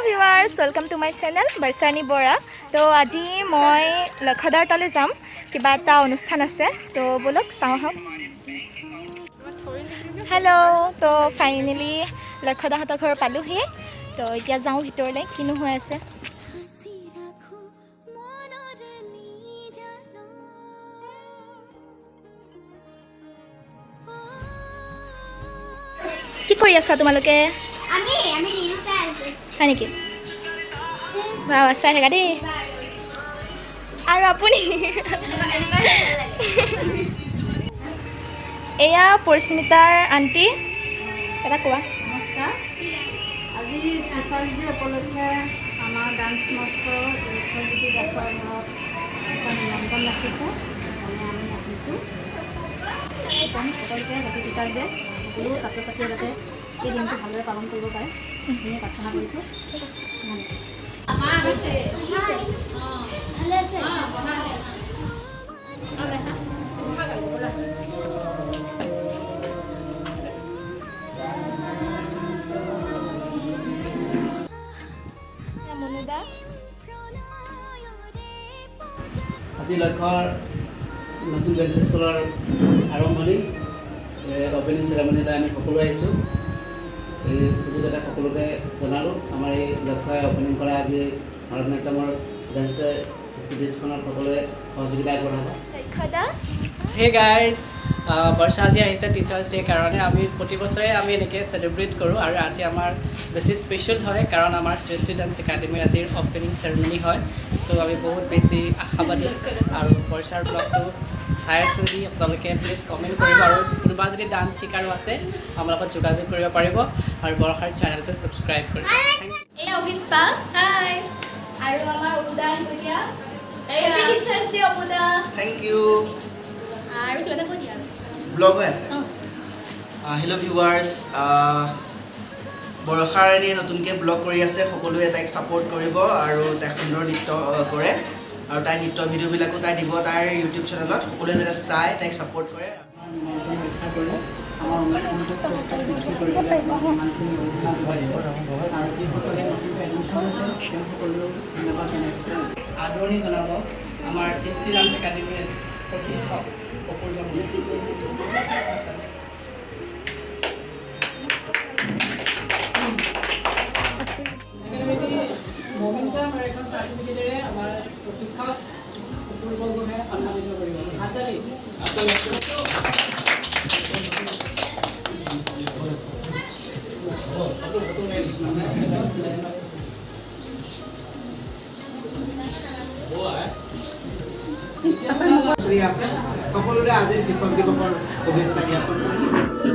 Hello viewers, welcome to my channel Barshani Bora. তো আজি মই লক্ষ্যদাৰ তালৈ যাম, কিবা এটা অনুষ্ঠান আছে। তো ব'লক চাওঁ আহক। হেল্ল', তো ফাইনেলি লক্ষ্যদাহঁতৰ ঘৰ পালোহি। তো এতিয়া যাওঁ ভিতৰলৈ, কিনো হৈ আছে। হাসি ৰাখো মনৰে নিজান। কি কৰি আছা তোমালোকে? আমি ৰিল চাই আছো। হয় নেকি? বাহ, চাই থাকা দেই। আৰু আপুনি? এনেকুৱা লাগে। এয়া পৰিস্মিতাৰ আণ্টি, এটা কোৱা। নমস্কাৰ। আজি টিচাৰ্ছ ডে উপলক্ষে আমাৰ ডান্স মাষ্টৰ লক্ষ্যজ্যোতি দাসৰ ঘৰত এটা নিমন্ত্ৰণ ৰাখিছে, সেইকাৰণে আমি আহিছোঁ। কম সকলোকে হেপী টিচাৰ্ছ ডে। সকলো ছাত্ৰ ছাত্ৰীয়ে যাতে এই দিনটো ভালদৰে পালন কৰিব পাৰে, সেইখিনিয়ে প্ৰাৰ্থনা কৰিছোঁ। ধন্যবাদ। ভালে আছে। এয়া মনুদা। আজি লক্ষ্যৰ নতুন ডেন্স স্কুলৰ আৰম্ভণি, অ'পেনিং চেৰেমনিলৈ আমি সকলোৱে আহিছোঁ। এই সুযোগতে সকলোকে জনালোঁ, আমাৰ এই লক্ষ্যই অ'পেনিং কৰা আজি ভাৰত নাট্যমৰ ডেন্স ইনষ্টিটিউটখনত সকলোৱে সহযোগিতা আগবঢ়াব। লক্ষ্যদা। হে গাইজ, বৰ্ষা আজি আহিছে টিচাৰ্ছ ডে কাৰণে। আমি প্ৰতি বছৰে আমি এনেকৈ চেলিব্ৰেট কৰোঁ আৰু আজি আমাৰ বেছি স্পেচিয়েল হয়, কাৰণ আমাৰ সৃষ্টি ডান্স একাডেমীৰ আজিৰ অ'পেনিং চেৰেমনি হয়। চ' আমি বহুত বেছি আশাবাদী আৰু বৰ্ষাৰ ব্লগটো চাই আছে যদি আপোনালোকে প্লিজ কমেণ্ট কৰিব আৰু কোনোবা যদি ডান্স শিকাৰো আছে, আমাৰ লগত যোগাযোগ কৰিব পাৰিব আৰু বৰ্ষাৰ চেনেলটো ছাবস্ক্ৰাইব কৰিব। Thank U. এয়া অভিস্পা। হাই। আৰু আমাৰ অপুদা আহিব এতিয়া। Happy teachers day Apuda. Thank U. আৰু কিবা এটা কৈ দিয়া আৰু। ব্লগ হৈ আছে? অঁ। হেল্ল' ভিউৱাৰ্ছ, বৰষাৰাণীয়ে নতুনকৈ ব্লগ কৰি আছে। সকলোৱে তাইক ছাপোৰ্ট কৰিব আৰু তাই সুন্দৰ নৃত্য কৰে আৰু তাইৰ নৃত্য ভিডিঅ'বিলাকো তাই দিব তাইৰ ইউটিউব চেনেলত। সকলোৱে যাতে চাই তাইক ছাপোৰ্ট কৰে। নিমন্ত্ৰণ ৰক্ষা কৰি আমাৰ অনুষ্ঠানটোক চৰ্চাত বৃদ্ধি কৰিবলৈ আপোনাক ইমানখিনি অৰিহণা যোগাইছে আৰু যিসকলে নতুনকৈ এডমিশ্যন লৈছে, তেওঁসকলেও ধন্যবাদ জনাইছোঁ। আদৰণি জনাব আমাৰ সৃষ্টি ডান্স একাডেমীৰ প্ৰশিক্ষক অপূৰ্ব মুনি। মমেণ্টাম আৰু এখন চাৰ্টিফিকেটেৰে আমাৰ প্ৰশিক্ষক অপূৰ্ব গোহাঁই সন্মানিত কৰিব। হাত তালি। আছে সকলোৰে আজিৰ শিক্ষক দিৱসৰ শুভেচ্ছা জ্ঞাপন কৰিছোঁ।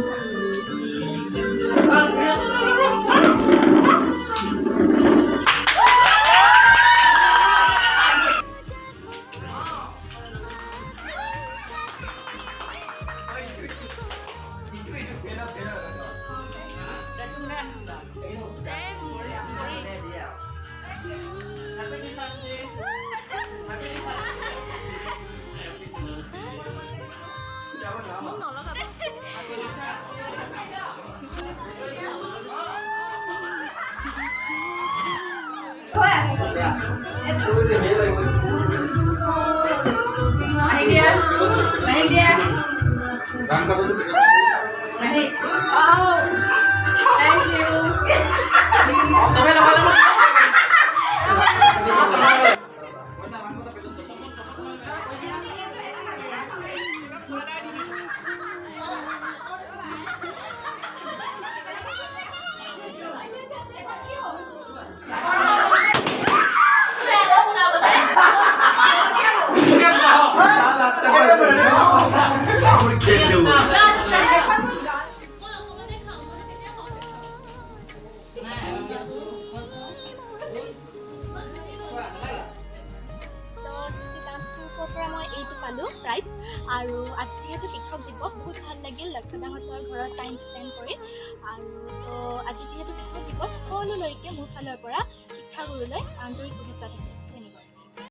তো সৃষ্টি ডান্স গ্ৰুপৰ পৰা মই এইটো পালোঁ প্ৰাইজ। আৰু আজি যিহেতু শিক্ষক দিৱস, বহুত ভাল লাগিল লক্ষ্যদাহঁতৰ ঘৰত টাইম স্পেণ্ড কৰি। আৰু তো আজি যিহেতু শিক্ষক দিৱস, সকলোলৈকে মোৰ ফালৰ পৰা শিক্ষাগুৰুলৈ আন্তৰিক শুভেচ্ছা থাকিল।